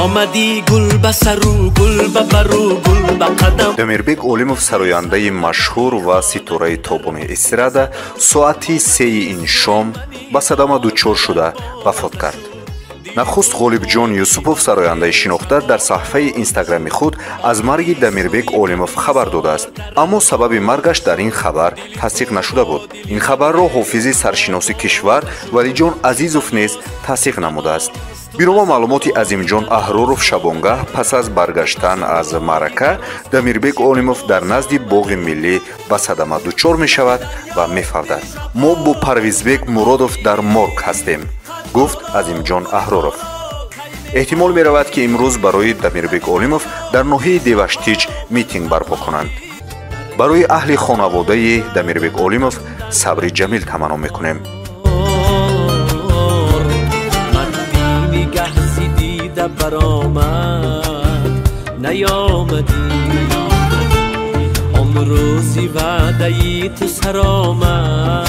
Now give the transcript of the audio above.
Омадӣ гул ба сару, гул ба бару, гул ба қадам. Дамирбек Олимов, сарояндаи машҳур ва ситораи тобони эстрада, соати 3-и ин шом ба садама дучор шуда вафот кард. Нахуст Ғолибҷон Юсупов, сарояндаи шинохта, дар саҳифаи инстаграми худ аз марги Дамирбек Олимов хабар додааст, аммо сабаби маргаш дар ин хабар тасдиқ нашуда буд. Ин хабарро ҳофизи саршиноси кишвар Валиҷон Азизов низ тасдиқ намудааст. Бино ба маълумоти Азимҷон Аҳроров, шабонгаҳ пас аз баргаштан аз маърака Дамирбек Олимов дар назди Боғи миллӣ ба садама дучор мешавад ва мефавтад. «Мо бо Парвизбек Муродов дар морг ҳастем», гуфт Азимҷон Аҳроров. Эҳтимол меравад, ки имрӯз барои Дамирбек Олимов дар ноҳияи Деваштич митинг барпо кунанд. Барои аҳли хонаводаи Дамирбек Олимов сабри ҷамил таманно мекунем. Нигаҳ зи дида баромад, наёмадӣ. Он рӯзи ваъдаи ту саромад.